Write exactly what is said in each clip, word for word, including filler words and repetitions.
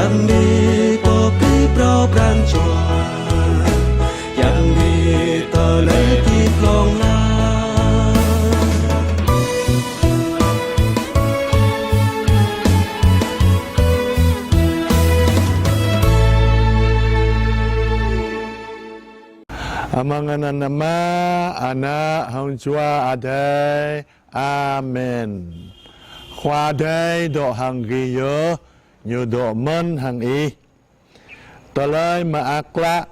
Yang đi pơ kri phrâo pran jua, yang đi tơlơi hơdip hlŏng lar. Amăng anăn Ama, Ană hăng Jua Adai. Amen. Khua Adai dŏ hăng gih yơh, Ñu dŏ mơ̆n hăng ih. Tơlơi Mơak Klă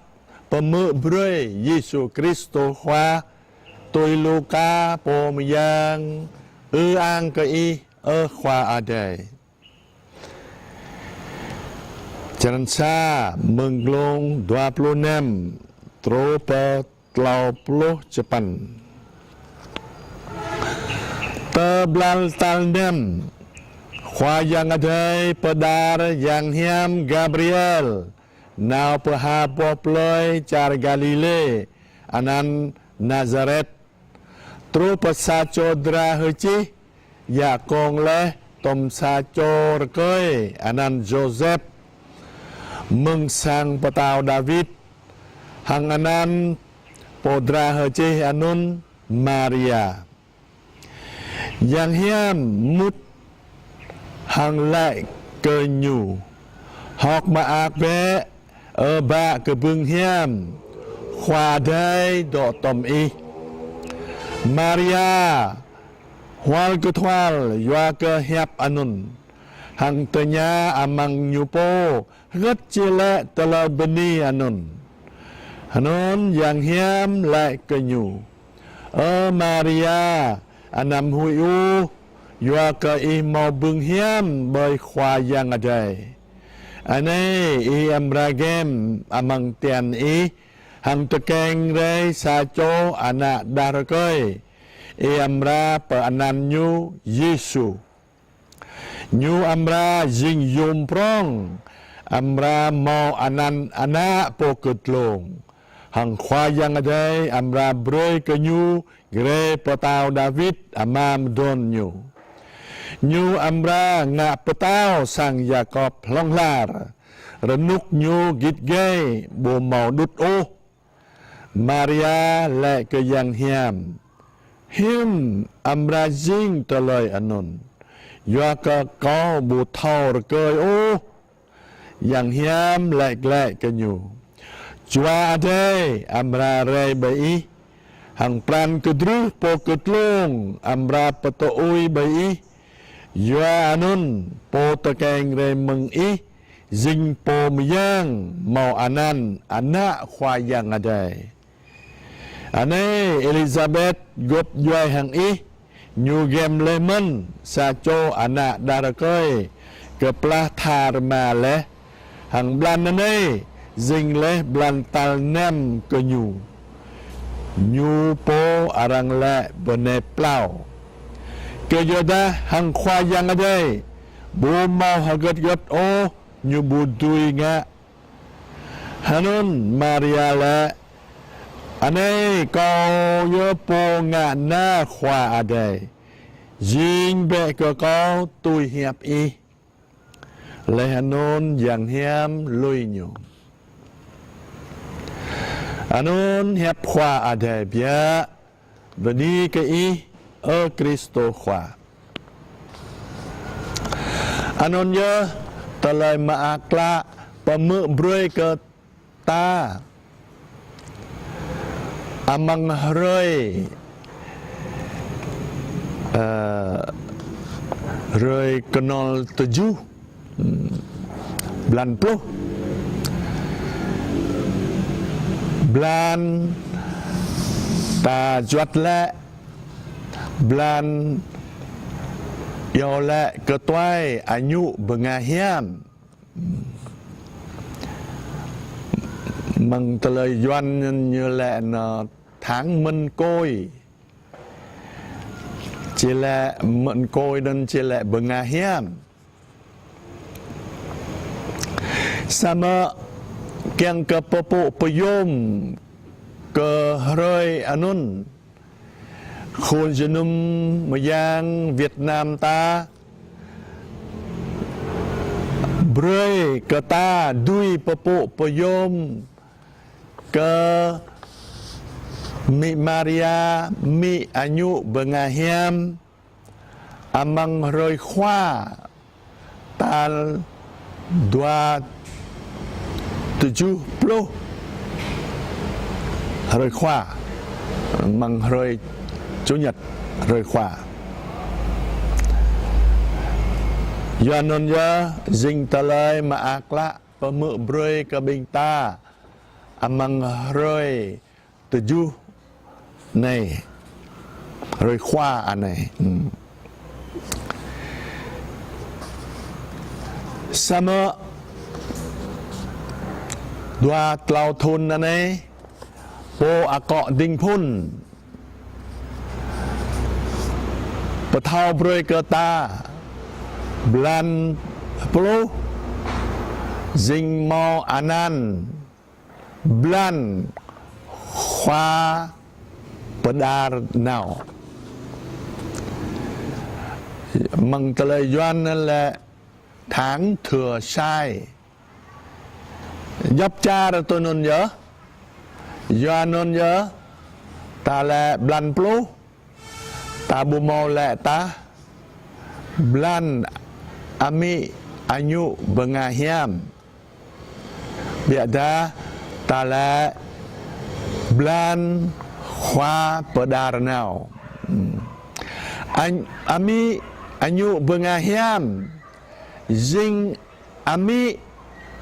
pơhmư̆ brơi Yêsu Kristô Khua tui Luka pô mơyang. Ư-ang kơ Ih, ơ Khua Adai. Črăn sa, mơ̆ng glông dua pluh năm truh pơ tlâo pluh čơpăn. Tơ blan tal năm, Khua Yang Adai pơđar yang hiam Gabriel nao pơ ha boh plơi čar Galilê, anăn Nazaret, truh pơ sa čô dra hơčih, djă kông laih tŏm sa čô rơkơi anăn Yôsep, mơ̆ng sang pơtao Dawid, hăng anăn pô dra hơčih anŭn Maria. Yang hiam mŭt hăng laĭ kơ ñu: Hơ̆k mơak bĕ, ơ bă kơbưng hiam, Khua Adai dŏ tŏm ih. Maria hual kơthual yua kơ hiăp anŭn, hăng tơña amăng ñu pô hơgĕt či lĕ tơlơi bơni anŭn. Anŭn yang hiam laĭ kơ ñu: Ơ Maria, anăm huĭ ôh, yua kơ ih hmâo bưng hiam ƀơi Khua Yang Adai. Anai ih amra gem amăng tian ih, hăng tơkeng rai sa čô ană đah rơkơi, ih amra pơanăn ñu Yêsu. Ñu amra jing yôm prŏng, amra hmâo anăn Ană Pô Kơdlông. Hăng Khua Yang Adai amra brơi kơ ñu grê pơtao Dawid ama mơdôn ñu. Ñu amra ngă pơtao sang Yakôb hlŏng lar, rơnŭk ñu git gai ƀu hmâo đŭt ôh. Maria laĭ kơ yang hiam: Hiư̆m amra jing tơlơi anŭn, yua kơ kâo ƀu thâo rơkơi ôh? Yang hiam laĭ glaĭ kơ ñu: Jua Adai amra rai ƀơi ih, hăng pran kơdrưh Pô Kơdlông amra pơtơui ƀơi ih. Yua anŭn pô tơkeng rai mơ̆ng ih jing pô mơyang, hmâo anăn Ană Khua Yang Adai. Anai Êlisabet gŏp djuai hăng ih, ñu gem laih mơ̆n sa čô ană đah rơkơi kơplah tha rơma laih, hăng blan anai jing laih blan tal năm kơ ñu. Ñu pô arăng laĭ bơnai plao. Kơyuadah hăng Khua Yang Adai ƀu hmâo hơgĕt hơgĕt ôh ñu ƀu dưi ngă. Anŭn Maria laĭ: Anai kâo yơh pô ngă na Khua Adai, jing bĕ kơ kâo tui hiăp ih. Laih anŭn yang hiam lui ñu. Anŭn hiăp Khua Adai biă. Bơni kơ Ih, ơ Kristô Khua. Anŭn yơh tơlơi mơak klă pơhmư̆ brơi kơ ta amăng hrơi, ơ, hrơi kơnol tơjuh, blan pluh. Blan ta juăt laĭ blan iâu laĭ kơtuai añŭ bơnga hiam. Mơ̆ng tơlơi Yuan ñu laĭ nơ tháng mân côi. Či laĭ mân côi anŭn či laĭ bơnga hiam. Samơ̆ kiăng kơ pơpŭ pơyom kơ hrơi anŭn, khul jơnum mơyang Việt Nam ta brơi kơ ta dưi pơpŭ pơyom kơ Mĭ Maria, amĭ añŭ bơnga hiam, amăng hrơi Khua tal dua tơjuh pluh hrơi Khua, amăng hrơi Chủ nhật hrơi Khua. Yua anŭn yơh jing tơlơi mơak klă pơhmư̆ brơi kơ ƀing ta amăng hrơi tơjuh anai, hrơi Khua anai. Hmm. Samơ̆ dua klâo thŭn anai, pô akŏ ding phŭn pơthâo brơi kơ ta blan pluh jing hmâo anăn blan Khua pơđar nao. Amăng tơlơi Yuan lĕ tháng Thừa Sai. Djŏp čar tui anŭn yơh. Yua anŭn yơh, ta lĕ blan pluh, ta ƀu hmâo lĕ tah blan amĭ añŭ bơnga hiam. Biă dah ta lĕ blan Khua pơđar nao. Hmm. Añ-, amĭ añŭ bơnga hiam jing amĭ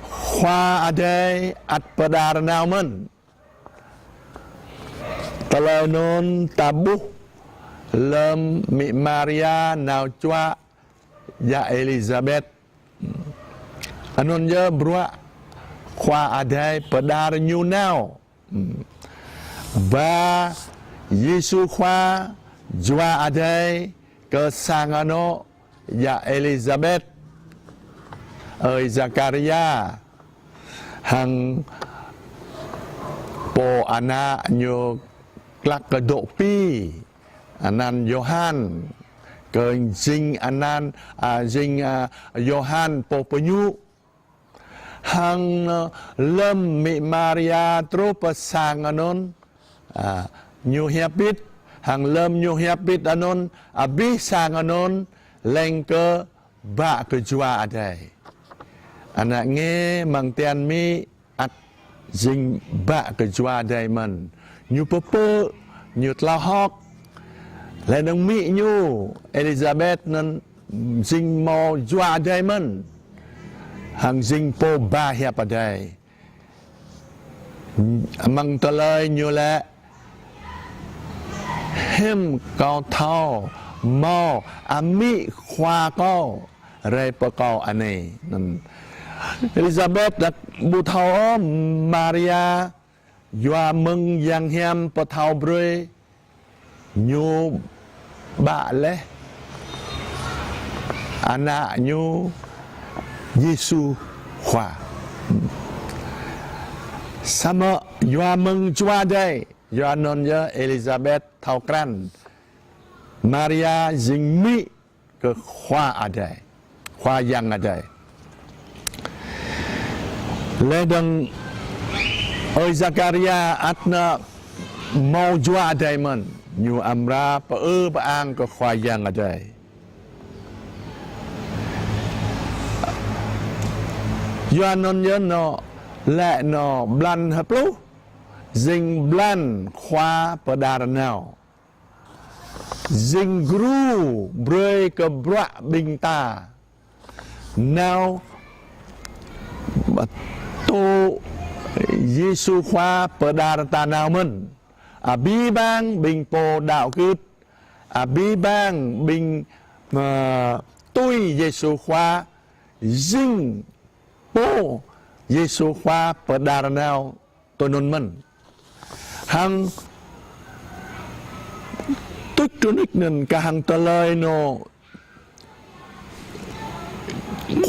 Khua Adai ăt pơđar nao mơ̆n. Tơlơi anŭn ta ƀuh lơ̆m Mĭ Maria nao čuă yă Êlisabet. Anŭn yơh bruă Khua Adai pơđar ñu nao. Ba Yêsu Khua Jua Adai kơ sang anŏ yă Êlisabet, ơi Zakaria, hăng pô ană ñu klăk kơ dŏ pĭ, anăn Yôhan, kơ jing anăn, a, jing, a, Yôhan pô pơñu. Hăng, ơ, lơ̆m Mĭ Maria truh pơ sang anŭn, a, ñu hiăp bit, hăng lơ̆m ñu hiăp bit anŭn, abih sang anŭn leng kơ bă kơ Jua Adai. Ană nge amăng tian mĭ ăt jing bă kơ Jua Adai mơ̆n. Ñu pơpư̆, ñu tlao hơ̆k. Laih dơ̆ng mĭ ñu, Êlisabet anŭn jing hmâo Jua Adai mơ̆n. Hăng jing pô ba hiăp Adai. Amăng tơlơi ñu lĕ: Hiư̆m kâo thâo hmâo amĭ Khua kâo rai pơ kâo anai. Anŭn. Êlisabet đah ƀu thâo ôh Maria yua mơ̆ng Yang Hiam pơthâo brơi ñu bă laih ană ñu Yêsu Khua. Samơ̆ yua mơ̆ng Jua Adai, yua anŭn yơh Êlisabet thâo krăn Maria jing mĭ kơ Khua Adai, Khua Yang Adai. Laih dơ̆ng ơi Zakaria ăt nao hmâo Jua Adai mơ̆n, ñu amra pơư pơang kơ Khua Yang Adai. Yua anŭn yơh nao lĕ nao blan hơpluh, jing blan Khua pơđar nao. Jing gru brơi kơ bruă ƀing ta nao tŭ Yêsu Khua pơđar ta nao mơ̆n. Abih bang ƀing pô đaŏ gưt, abih bang ƀing, ơ, tui Yêsu Khua, jing pô Yêsu Khua pơđar nao tui anŭn mơ̆n. Hăng tuč tơnuč anŭn kah hăng tơlơi nao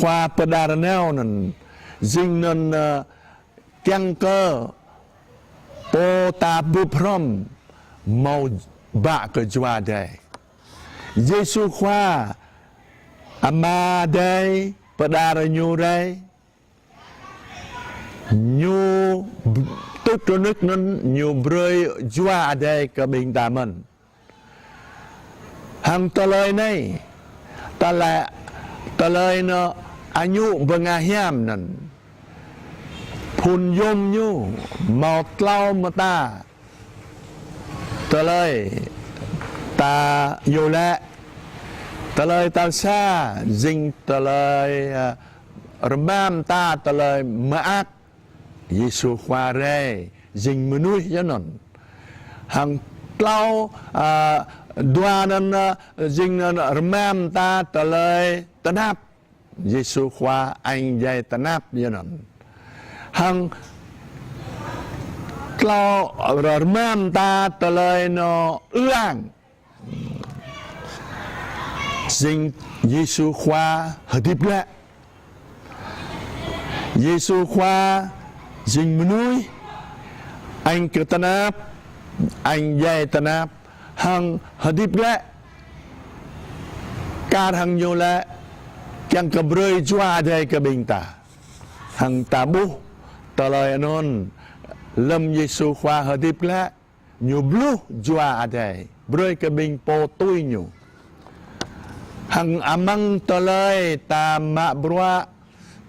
Khua pơđar nao anŭn, jing anŭn, ơ, kiăng kơ pô ta bưp hrŏm hmâo bă kơ Jua Adai. Yêsu Khua, Ama Adai, pơđar ñu rai, ñu b-, tŭt rơnŭk anŭn ñu brơi Jua Adai kơ ƀing ta mơ̆n. Hăng tơlơi anai, ta lĕ tơlơi anŭn añŭ bơnga hiam anŭn. Phŭn yôm ñu hmâo klâo mơta. Tơlơi ta yua lĕ, tơlơi tal sa jing tơlơi, ơ, rơmam ta tơlơi mơak Yêsu Khua rai jing mơnuih yơh anŭn. Hăng klâo, ơ, dua anŭn, ơ, jing anŭn rơmam ta tơlơi tơnap. Yêsu Khua añ djai tơnap yơh anŭn. Hăng klâo rơmam ta tơlơi anŭn ư ang. Jing Yêsu Khua hơdip glaĭ. Yêsu Khua jing mơnuih, añ kơ tơnap, añ djai tơnap, hăng hơdip glaĭ. Kar hăng ñu lĕ, kiăng kơ brơi Jua Adai kơ ƀing ta. Hăng ta ƀuh tơlơi anŭn, lơ̆m Yêsu Khua hơdip glaĭ, ñu bluh Jua Adai brơi kơ ƀing pô tui ñu. Hăng amăng tơlơi ta mă bruă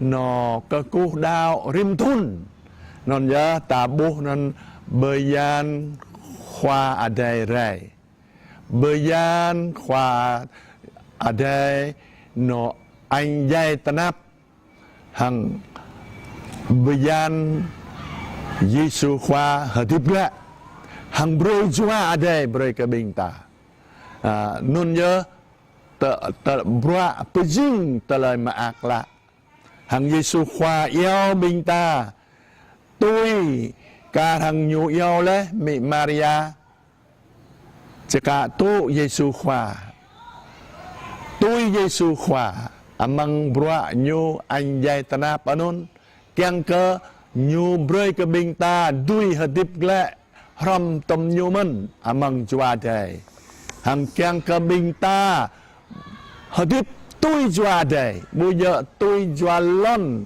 anŭn kơkuh đaŏ rĭm thŭn. Anŭn yơh ta ƀuh anŭn bơyan Khua Adai rai. Bơyan Khua Adai anŭn añ djai tơnap. Hăng bơyan Yêsu Khua hơdip glaĭ. Hăng brơi Jua Adai brơi kơ ƀing ta. Ơ, anŭn yơh tơ-, tơ-, bruă pơjing tơlơi mơak klă. Hăng Yêsu Khua iâu ƀing ta tui kar hăng ñu iâu laih mĭ Maria. Čơkă tŭ Yêsu Khua. Tui Yêsu Khua amăng bruă ñu añ djai tơnap anŭn, kiăng kơ ñu brơi kơ ƀing ta dưi hơdip glaĭ hrŏm tơm ñu mơ̆n amăng Jua Adai. Hăng kiăng kơ ƀing ta hơdip tui Jua Adai, ƀu djơ̆ tui jua lŏn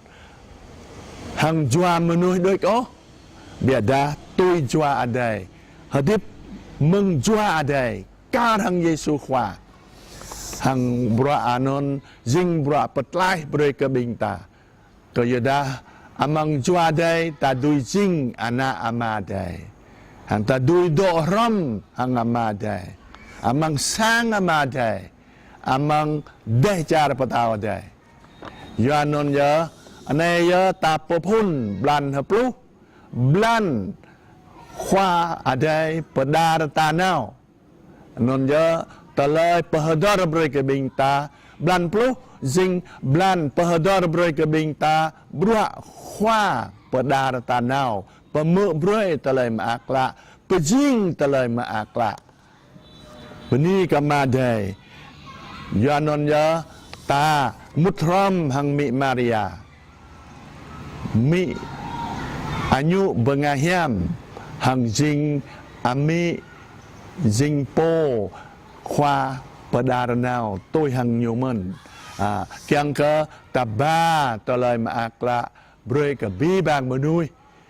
hăng jua mơnuih đôč ôh. Biă dah tui Jua Adai, hơdip mơ̆ng Jua Adai, kar hăng Yêsu Khua. Hăng bruă anŭn jing bruă pơtlaih brơi kơ ƀing ta. Kơ yua dah amăng Jua Adai ta dưi jing ană Ama Adai. Hăng ta dưi dŏ hrŏm hăng Ama Adai. Amăng sang Ama Adai. Amăng dêh čar pơtao Adai. Yua anŭn yơh, anai yơh ta pơphŭn blan hơpluh, blan Khua Adai pơđar ta nao. Anŭn yơh tơlơi pơhơdơr brơi kơ ƀing ta, blan pluh jing blan pơhơdơr brơi kơ ƀing ta, bruă Khua pơđar ta nao, pơhmư̆ brơi tơlơi mơak klă, pơjing tơlơi mơak klă. Bơni kơ Ama Adai. Yua anŭn yơh ta mŭt hrŏm hăng mĭ Maria. Mĭ añŭ bơnga hiam hăng jing amĭ jing pô Khua pơđar nao tui hăng ñu mơ̆n. Ơ, kiăng kơ ta ba tơlơi mơak klă brơi kơ abih bang mơnuih.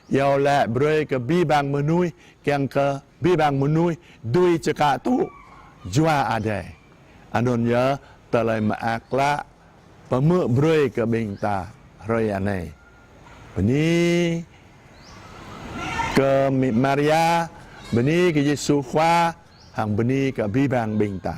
Iâu laĭ brơi kơ abih bang mơnuih, kiăng kơ abih bang mơnuih dưi čơkă tŭ Jua Adai. Anŭn yơh tơlơi mơak klă pơhmư̆ brơi kơ ƀing ta hrơi anai. Bơni kơ mĭ Maria, bơni kơ Yêsu Khua, hăng bơni kơ abih bang ƀing ta.